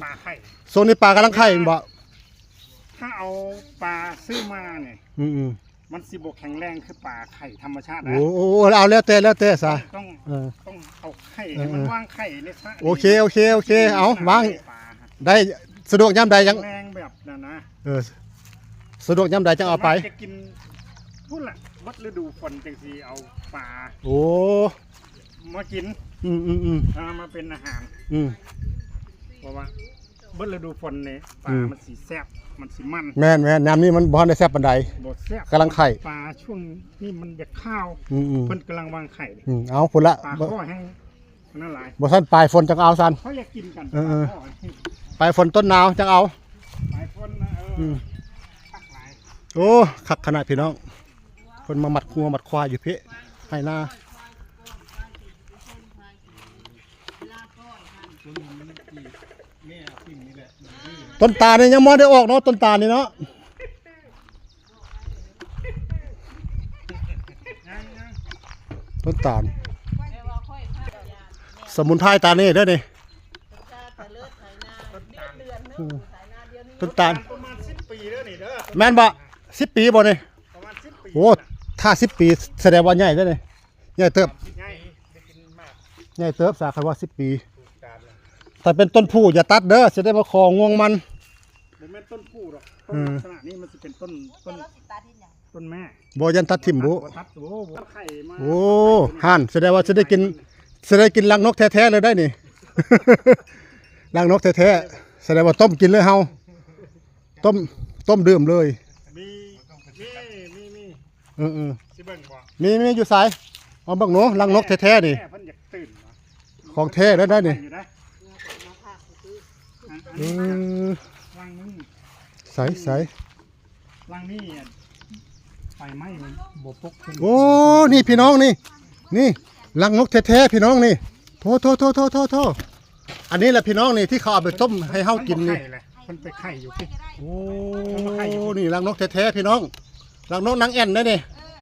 ປາໄຂ່ ຊ່ວງນີ້ປາກຳລັງໄຂ່ແມ່ນບໍ່? ຖ້າເອົາປາຊື້ມານີ້ ອືມໆ ມັນຊິບໍ່ແຂງແຮງຄືປາໄຂ່ທຳມະຊາດນະ. ໂອ້ ໂອ້ ເອົາແລ້ວແຕ່ ແລ້ວແຕ່ຊະ ຕ້ອງ ເອີ ຕ້ອງເອົາໄຂ່ ເອີ ໃຫ້ມັນວາງໄຂ່ໃນສະ. ໂອເຄ ໂອເຄ ໂອເຄ ເອົາວາງ ປາ ໄດ້ ສະດວກຍາມໃດຈັ່ງ ແຂງແຮງແບບນັ້ນນະ. ເອີ ສະດວກຍາມໃດຈັ່ງເອົາໄປ. ຈະກິນພຸ້ນລະ ໝົດລະດູຝົນຈັ່ງຊິເອົາປາ ໂອ້ ມາກິນ ອືມໆໆ ເອົາມາເປັນອາຫານ ອືມ ເພາະວ່າເບິດລະດູຝົນນີ້ ປາ ອືມ ມັນຊິແຊບ ມັນຊິມັນ. ແມ່ນໆ ຍາມນີ້ມັນບໍ່ທັນໄດ້ແຊບປານໃດ ບໍ່ແຊບ ກຳລັງໄຂ່ ປາຊ່ວງນີ້ມັນຢາກຄາວ ອືມໆ ເພິ່ນກຳລັງວາງໄຂ່. ອືມ ເອົາພຸ້ນລະ ປາຄໍແຮງນັ້ນຫຼາຍ ບໍ່ທັນປາຍຝົນຈັ່ງເອົາຊັ້ນ. ເຂົາຢາກກິນກັນ ເອີໆ ປາຄໍ ປາຍຝົນຕົ້ນໜາວຈັ່ງເອົາ ປາຍຝົນນະ ເອີ ອືມ ຄັກຫຼາຍ. ໂອ້ ຄັກຂະໜາດພີ່ນ້ອງ ເພິ່ນມາມັດງົວມັດຄວາຍຢູ່ພີ້ ໄຮ່ນາ. ຕົ້ນຕານນີ້ຍັງບໍ່ໄດ້ອອກເນາະ ຕົ້ນຕານນີ້ເນາະ ຕົ້ນຕານ ສະໝຸນໄພຕານີ້ເດີນີ້ ອືມ ຕົ້ນຕານ ປະມານສິບປີເດີນີ້ເດີ. ແມ່ນບໍ່? ສິບປີບໍ່ນີ້? ປະມານສິບປີ. ໂອ້ ຖ້າສິບປີສະແດງວ່າໃຫຍ່ເດີນີ້ ໃຫຍ່ເຕີບ ໃຫຍ່ ໃຫຍ່ເຕີບສາ ຄັນວ່າສິບປີ. ຖ້າເປັນຕົ້ນຜູ້ຢ່າຕັດເດີ ຊິໄດ້ມາຂໍງວງມັນ. ບໍ່ແມ່ນຕົ້ນຜູ້ດອກ ຕົ້ນ ອືມ ລັກສະນະນີ້ມັນຊິເປັນຕົ້ນ ຕົ້ນ ຕົ້ນແມ່. ບໍ່ ຢ້ານຕັດຖິ້ມບຸ ບໍ່ຕັດ. ໂອ້ ໂອ້ ຫັ້ນ ສະແດງວ່າຊິໄດ້ກິນ ຊິໄດ້ກິນລັງນົກແທ້ໆເລີຍໄດ໋ນີ້ ລັງນົກແທ້ໆ ສະແດງວ່າຕົ້ມກິນເລີຍເຮົາ ຕົ້ມ ຕົ້ມດື່ມເລີຍ. ມີ ມີ ມີ ມີ ເອີໆ ຊິເບິ່ງບໍ່? ມີ ມີຢູ່ໃສ? ເອົາເບິ່ງໜູ ລັງນົກແທ້ໆນີ້ ເພິ່ນຢາກຕື່ນ ຂອງແທ້ເລີຍໄດ໋ນີ້. ເອີ ລັງນີ້ ໃສ ໃສ? ຫຼັງນີ້ໄຟໄໝ້ມັນບໍ່ປົກຂຶ້ນ. ໂອ້ ນີ້ພີ່ນ້ອງນີ້ ນີ້ລັງນົກແທ້ໆ ພີ່ນ້ອງນີ້. ໂທ້ໆໆໆໆ ອັນນີ້ແຫຼະພີ່ນ້ອງນີ້ ທີ່ເຂົາເອົາໄປຕົ້ມໃຫ້ເຮົາກິນນີ້. ມັນໄປໄຂ່ແຫຼະ ມັນໄປໄຂ່ຢູ່ພີ້. ໂອ້ ມັນໄປໄຂ່ຢູ່ ນີ້ລັງນົກແທ້ໆ ພີ່ນ້ອງ ລັງນົກນາງແອ່ນເດ້ນີ້.